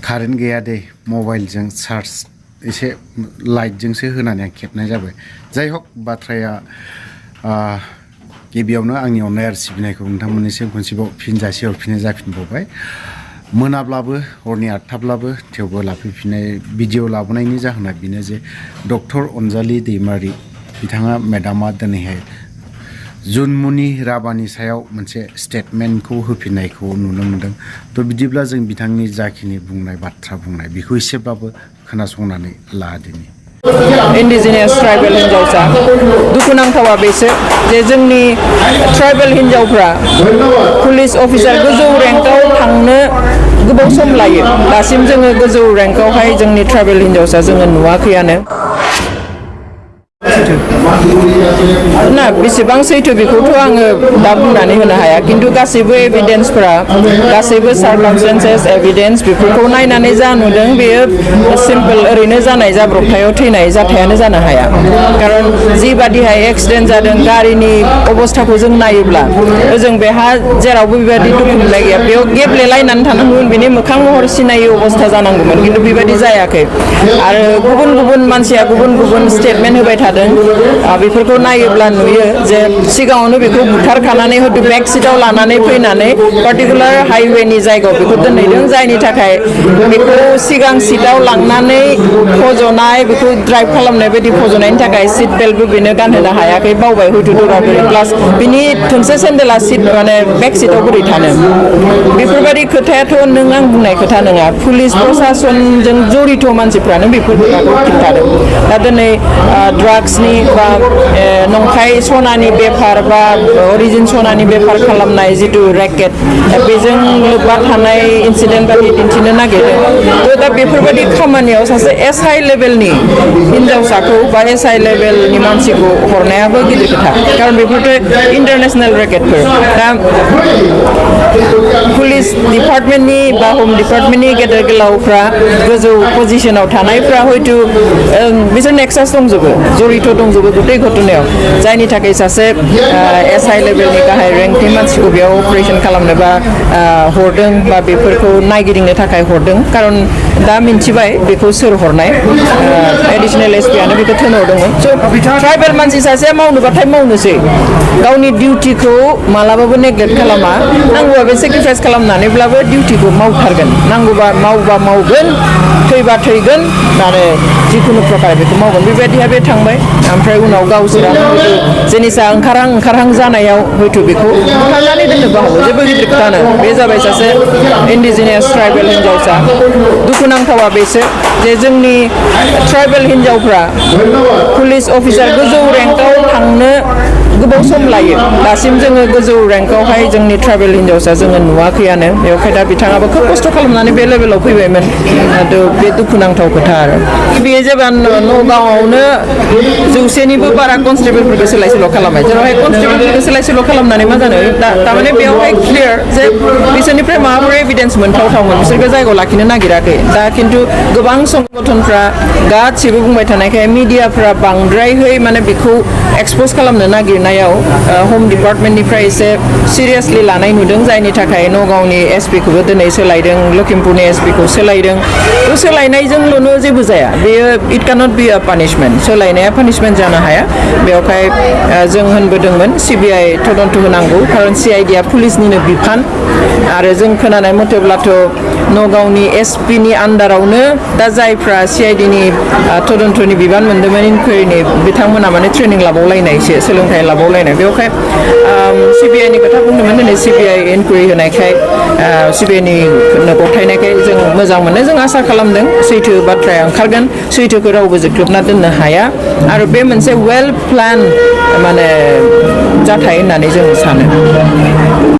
current गैया दे मबाइलजों charge एसे लाइटजोंसो होनानै आं खेबनाय जाबाय जाय हक बाथ्राया गिबियावनो आंनि अननाय आरो सिबिनायखौ नोंथांमोननिसिम खनसेबाव फिन जासिहरफिननाय जाफिनबावबाय मोनाब्लाबो हरनि 8थाब्लाबो थेवबो लाफैफिननाय भिडिअ लाबोनायनि जाहोना बेनो जे डक्टर अनजालि दैमारि बिथाङा मेडामा दिनैहाय जुनमुनि राभानि सायाव मोनसे स्टेटमेन्टखौ होफिननायखौ नुनो मोनदों थ' बिदिब्ला जों बिथांनि जाखिनि बुंनाय बाथ्रा बुंनाय बेखौ एसेब्लाबो खोनासंनानै लादिनि इन्डिजिनियास ट्राइबेल हिन्जावसा दुखुनांथावा बेसो जे जोंनि ट्राइबेल हिन्जावफ्रा पुलिस अफिसार गोजौ रेंकआव थांनो गोबाव सम लायो दासिम जोङो गोजौ रेंकआवहाय जोंनि ट्राइबेल हिन्जावसा जोङो नुवाखैयानो ना बेसेबां सैथो बेखौथ' आङो दा बुंनानै होनो हाया खिन्थु गासैबो एभिडेन्सफोरा गासैबो सार्कामस्टेन्सेस एभिडेन्स बेफोरखौ नायनानै जा नुदों बेयो सिम्पोल ओरैनो जानाय जाब्रबथायाव थैनाय जाथायानो जानो हाया खारन जिबादिहाय एक्सिडेन्ट जादों गारिनि अबस्थाखौ जों नायोब्ला ओजों बेहा जेरावबो बेबायदि दुखु मोननाय गैया बेयाव गेब्लेलायनानै थानांगौमोन बिनि मोखां महर सिनायै अबस्था जानांगौमोन खिन्थु बेबायदि जायाखै आरो गुबुन गुबुन मानसिया गुबुन गुबुन स्टेटमेन्ट होबाय थादों बेफोरखौ नायोब्ला नुयो जे सिगाङावनो बेखौ बुथारखानानै हयथ' बेक सिटआव लानानै फैनानै पार्टिकुलार हाइवेनि जायगायाव बेखौ दोनहैदों जायनि थाखाय बेखौ सिगां सिटआव लांनानै फज'नाय बेखौ ड्राइभ खालामनाय बायदि फज'नायनि थाखाय सिट बेल्टबो बेनो गानहोनो हायाखै बावबाय हयथ' दौराबोरै प्लास बिनि थोंसे सेन्देला सिट माने बेक सिटआव बोरै थानो बेफोरबायदि खोथायाथ' नों आं बुंनाय खोथा नङा पुलिस प्रसासनजों जड़ित मानसिफ्रानो बेफोर खोथाखौ खिन्थादों दा दिनै ड्राग्सनि बा नंखाय सनानि बेफार बा अरिजिन सनानि बेफार खालामनाय जितु रेकेट बेजों लोब्बा थानाय इन्सिडेन्ट बायदि दिन्थिनो नागिरदों थ' दा बेफोरबायदि खामानियाव सासे SI लेभेलनि हिन्जावसाखौ बा SI लेभेलनि मानसिखौ हरनायाबो गिदिर खोथा खारन बेफोरथ' इन्टारनेसनेल रेकेटफोर दा पुलिस डिपार्टमेन्टनि बा हम डिपार्टमेन्टनि गेदेर गोलावफ्रा गोजौ पजिसनाव थानायफ्रा हयथ' बिसोर नेक्सास दंजोबो जड़ित दंजोबो गुतै घटनायाव जायनि थाखाय सासे SI लेभेलनि गाहाय रेंकनि मानसिखौ बेयाव अपारेशन खालामनो बा हरदों बा बेफोरखौ नायगिदिंनो थाखाय हरदों खारन दा मिन्थिबाय बेखौ सोर हरनाय एडिशनेल SP आनो बेखौ थिनहरदोंमोन स' ट्राइबेल मानसि सासेया मावनोबाथाय मावनोसै गावनि डिउटिखौ मालाबाबो नेग्लेक्ट खालामा नांगौबा बे सेक्रिफाइस खालामनानैब्लाबो डिउटिखौ मावथारगोन नांगौबा मावबा मावगोन थैबा थैगोन आरो जिखुनु प्रकार बेखौ मावगोन बेबायदिहा बे थांबाय ओमफ्राय उनाव गावसोरा जिनिसा ओंखारहां जानायाव हयथ' बेखौ बुथारनानै दोननोबो हागौ जेबो गिदिर खोथा नङा बे जाबाय सासे इन्डिजिनियास ट्राइबेल हिन्जावसा दुखुनांथावा बेसो जे जोंनि ट्राइबेल हिन्जावफ्रा पुलिस अफिसार गोजौ रेंकआव थांनो गोबाव सम लायो दासिम जोङो गोजौ रेंकआवहाय जोंनि ट्राइबेल हिन्जावसा जोङो नुवाखैयानो बेवहाय दा बिथाङाबो खोब खस्थ' खालामनानै बे लेभेलाव फैबायमोन बे दुखुनांथाव खोथा आरो बेयो जेब्ला नगावआवनो 100निबो बारा कनस्टेबलफोरखौ सोलाय सोल' खालामबाय जेरावहाय कनस्टेबलफोरखौ सोलाय सोल' खालामनानै मा जानो थारमाने बेवहाय क्लियार जे बिसोरनिफ्राय माबाफोर एभिडेन्स मोनथावथावमोन बिसोरखौ जायगायाव लाखिनो नागिराखै दा खिन्थु गोबां संगठनफ्रा गासिबो बुंबाय थानायखाय मिडियाफ्रा बांद्रायहै माने बेखौ एक्सप'ज खालामनो नागिरनायाव हम डिपार्टमेन्टनिफ्राय एसे सिरियासलि लानाय नुदों जायनि थाखाय नगावनि SP खौबो दिनै सोलायदों लखिमपुरनि SP खौ सोलायदों सोलायनायजोंल' जेबो जाया बेयो इट कानट बि अ पानिशमेन्ट सोलायनाया पानिशमेन्ट जानो हाया बेवहाय जों होनबोदोंमोन CBI तदन्त होनांगौ खारन CID आ पुलिसनिनो बिफान आरो जों खोनानाय मथेब्लाथ' नगावनि SP नि आन्दारावनो दा जायफ्रा CID नि तदन्तनि बिबान मोन्दोंमोन इनकुवेरिनि बिथांमोना माने ट्रेनिं लाबावलायनायसो सोलोंथाइ लाबावलायनाय बेवहाय CBI नि खोथा बुंदोंमोन दिनै CBI इनकुवेरि होनायखाय CBI नि गथायनायखाय जों मोजां मोनो जों आसा खालामदों सैथो बाथ्राया ओंखारगोन सैथोखौ रावबो जोख्लोबना दोननो हाया आरो बे मोनसे वेल प्लान माने जाथाय होननानै जों सानो